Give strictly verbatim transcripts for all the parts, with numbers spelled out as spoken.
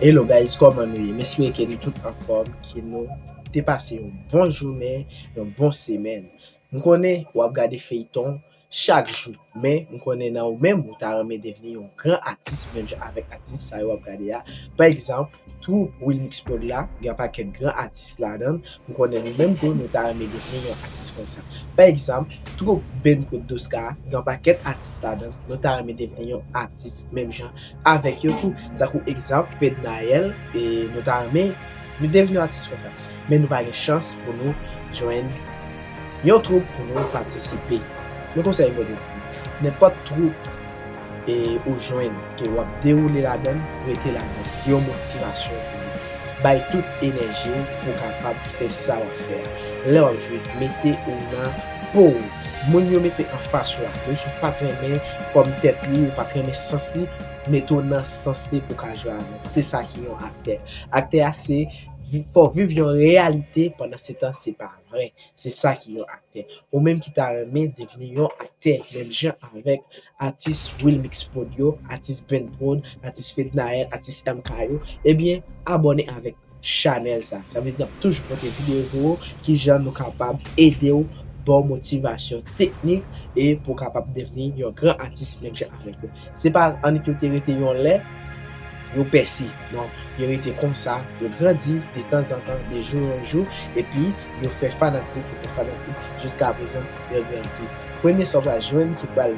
Hello guys, kòman nou ye? M espere ke nou tout anfòm, ke nou te pase yon bon jounen, yon bon semèn. M konnen w ap gade feyton chak jou, men m konnen nan ou menm, ou ta renmen devni yon gran atis, menm jan avèk atis sa yo w ap gade a. Pa egzanp, twoup Wilmix Prod la, gen yon pakèt gran atis ladan l. M konnen nou menm tou, nou ta renmen devni yon atis konsa. Pa egzanp, twoup Ben Prod Doska, gen yon pakèt atis ladan l, nou ta renmen devni yon atis menm jan avèk yo tou. Tankou egzanp, Fednaelle, e nou ta renmen nou devni yon atis konsa. Men nou pa gen chans pou nou jwenn yon twoup pou nou patisipe. Yon konsèy mwen te pou nou. Nenpòt twoup e ou jwenn ke w ap dewoule ladan l, rete ladan l. Yon motivasyon pou ou. Bay tout enèji w pou w kapab fè sa w ap fè a. Lè w ap jwe, mete ou nan po w. Moun yo mete anfas ou a, menm si w pa t renmen fòm tèt li, ou pa t renmen sans li, mete w nan sans li pou w ka jwe avè l. Se sa ki yon aktè. Aktè a se vi- fò viv yon reyalite, pandan se tan se pa vrè. Se sa ki yon aktè. Ou menm ki ta renmen devni yon aktè, menm jan avèk atis Wilmix Prod yo, atis Ben Prod, atis Fednaelle, atis M K yo, ebyen, abòne avèk chanèl sa. Sa vle di n ap toujou pote videyo pou ou, kijan nou kapab ede w, ba w motivasyon teknik e pou w kapab devni yon gran atis menm jan avèk yo. Se pa annik yo te rete yon lè, yo pèse. Non, yo rete konsa, yo grandi de tanzantan, de jou an jou, epi yo fè fanatik, yo fè fanatik, jiska prezan, yo grandi. Premye sa w pral jwenn ki pral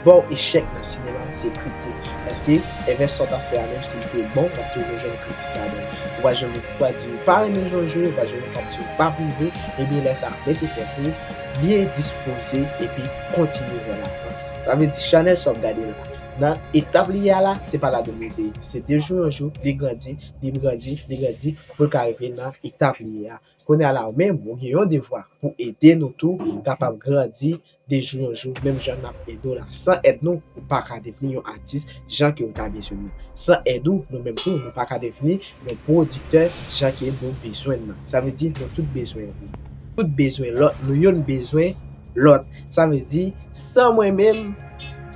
ba w echèk nan sinema, se kritik. Paske, envès sa w t ap fè a, menm si l te bon, w ap toujou jwenn kritik ladan l. Ou va jwenn moun ki pral di ou pa renmen jan w jwe, ou va jwenn moun k ap di ou pa pwouve, ebyen lè sa a, mete tèt ou byen dispoze epi kontinye vè lavan. Sa vle di, chanèl sa w ap gade la, nan etap li ye a la, se pa ladan l li te ye. Se de jou an jou, li grandi, li grandi, li grandi, pou l ka rive nan etap li ye a. Kounye a la, ou menm, ou gen yon devwa pou ede nou tou kapab grandi de jou an jou, menm jan n ap ede w la. San èd nou, ou pa ka devni yon atis jan ke ou ta bezwen nan. San èd ou, nou menm tou, nou pa ka devni yon pwodiktè jan ke nou bezwen nan. Sa vle di, nou tout bezwen youn. Tout bezwen lòt, nou youn bezwen lòt. Sa vle di, san mwen menm,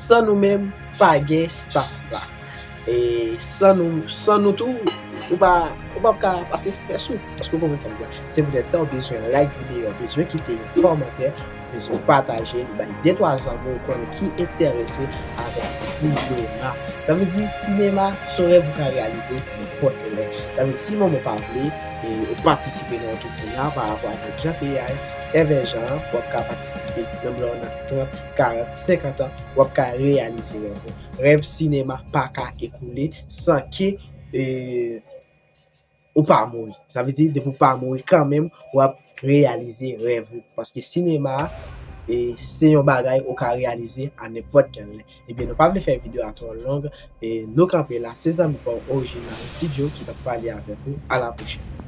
san nou menm, pa gen staff la. E san nou, san nou tou, ou pa, ou p ap ka pase estrès ou, paske w konprann sa m di a. Se poutèt sa w bezwen like videyo a, w bezwen kite yon kòmantè, w bezwen pataje l, bay de twa zanmi w konnen ki enterese avèk sinema. Sa vle di, sinema, se yon rèv ou ka reyalize nenpòt lè. Sa vle di, si manman w pa vle, e, ou patisipe nan yon twoup konsa, pa rapò avèk jan peyi a ye, envè jan an, w ap ka patisipe, menm lè w nan trant, karant, senkant an, w ap ka reyalize rèv ou. Rèv sinema pa ka ekoule san ke, e, ou pa mouri. Sa vle di, depi w pa mouri kanmenm, w ap reyalize rèv ou. Paske sinema, e, se yon bagay ou ka reyalize a nenpòt kèl lè. Ebyen, nou pa vle fè videyo a twò long, e, nou kanpe la. Se zanmi pa w Original Studio ki t ap pale avèk ou. A la pwochèn.